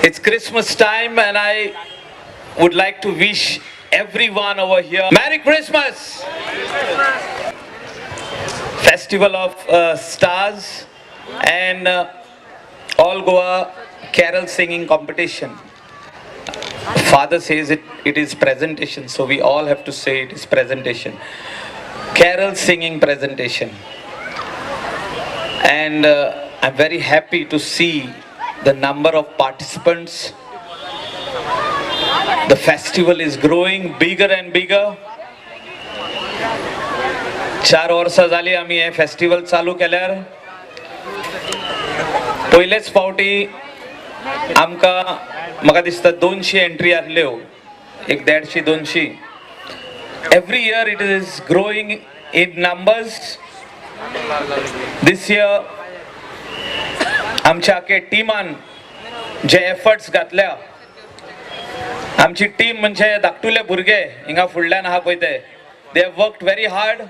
It's Christmas time and I would like to wish everyone over here Merry Christmas! Festival of Stars and All Goa Carol Singing Competition. Father says it is presentation, so we all have to say it is presentation. Carol singing presentation. And I'm very happy to see the number of participants. The festival is growing bigger and bigger. 4 वर्सां जाली आमी हें festival चालू केल्यार. पयलेच फावटी आमकां, म्हाका दिसता, 200 एंट्री आहल्यो, एक 150 200. Every year it is growing in numbers. This year आमच्या आखे टिमान जे एफर्ट्स घातल्या, आमची टीम म्हणजे धाकटुले भुरगे हिंगा फुडल्यान आहा पळय ते, they have worked very hard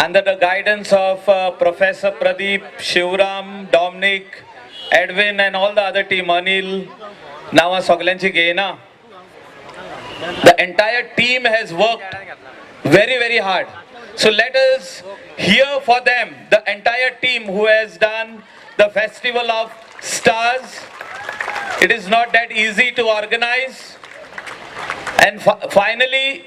under the guidance of Professor Pradeep, Shivram, Dominic, Edwin and all the other team, Anil, नांवां सगल्यांची घेयना. The entire team has worked very, very hard. So let us hear for them, the entire team who has done the Festival of Stars. It is not that easy to organize. And finally,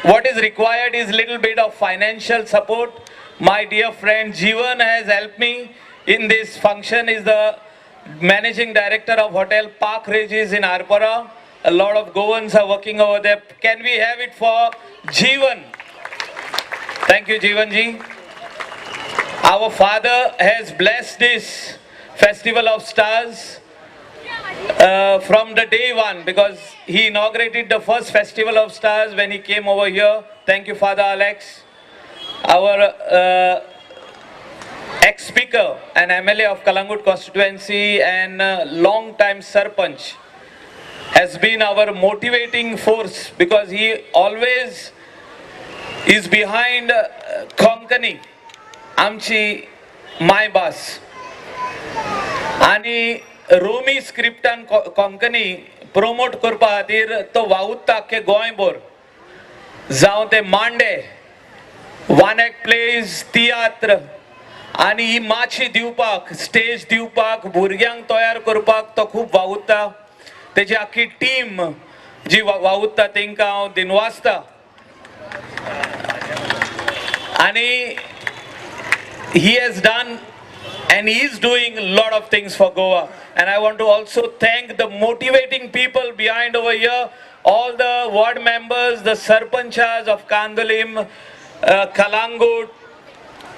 what is required is little bit of financial support. My dear friend Jeevan has helped me in this function, is the managing director of Hotel Park Regis in Arpora. A lot of Goans are working over there. Can we have it for Jeevan? Thank you, Jeevan ji. Our father has blessed this Festival of Stars from the day one because he inaugurated the first Festival of Stars when he came over here. Thank you, Father Alex. Our ex-speaker and MLA of Kalangut constituency and long-time Sarpanch has been our motivating force because he always is behind Konkani, आमची मायभास आणि रोमी स्क्रिप्टान Konkani promote करपा खातीर तो वावुरता आख्खे गोंयभर, जावं ते मांडे, वन एक्ट प्लेज, तियात्र आनी ही माची दिवपाक, स्टेज दिवपाक, भुरग्यांक तयार करपाक तो खूब वावुरता. तेजी आख्खी टीम जी वावुरता तेंकां हांव दिनवासता आणि he has done and he is doing a lot of things for Goa. And I want to also thank the motivating people behind over here, all the ward members, the sarpanchas of Candolim, Kalangut,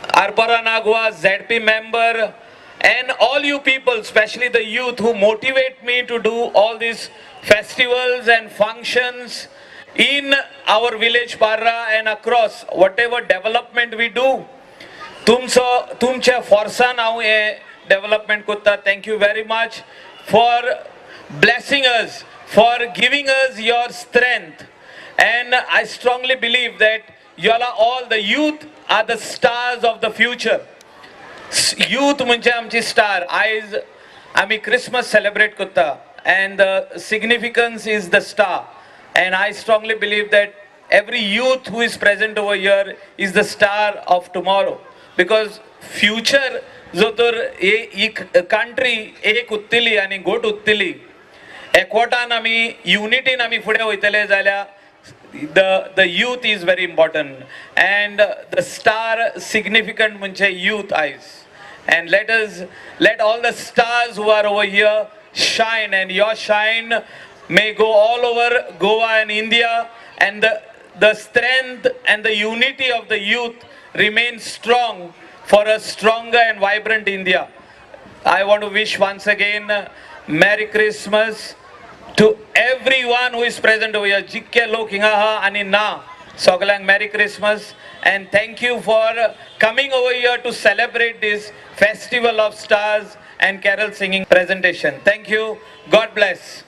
Arpora Nagua, ZP member, and all you people, especially the youth who motivate me to do all these festivals and functions in our village Parra and across whatever development we do. तुमचो तुमच्या फोर्सान हांव हें development करता. Thank you very much for blessing us, for giving us your strength, and I strongly believe that you are all, the youth are the stars of the future. Youth म्हणजे आमची star. आयज आमी Christmas celebrate करता and the significance is the star, and I strongly believe that every youth who is present over here is the star of tomorrow, because future जो तर ही country एक उत्तली आनी घट उत्तली, एकवटान आमी, युनिटीन आमी फुडें वयतले जाल्यार the youth is very important and the star significant म्हणजे youth आयज. And let all the stars who are over here shine, and your shine may go all over Goa and India, and the strength and the unity of the youth remain strong for a stronger and vibrant India. I want to wish once again Merry Christmas to everyone who is present over here. जितके लोक हिंगा आहा आनी ना, सगल्यांक Merry Christmas and thank you for coming over here to celebrate this Festival of Stars and carol singing presentation. Thank you. God bless.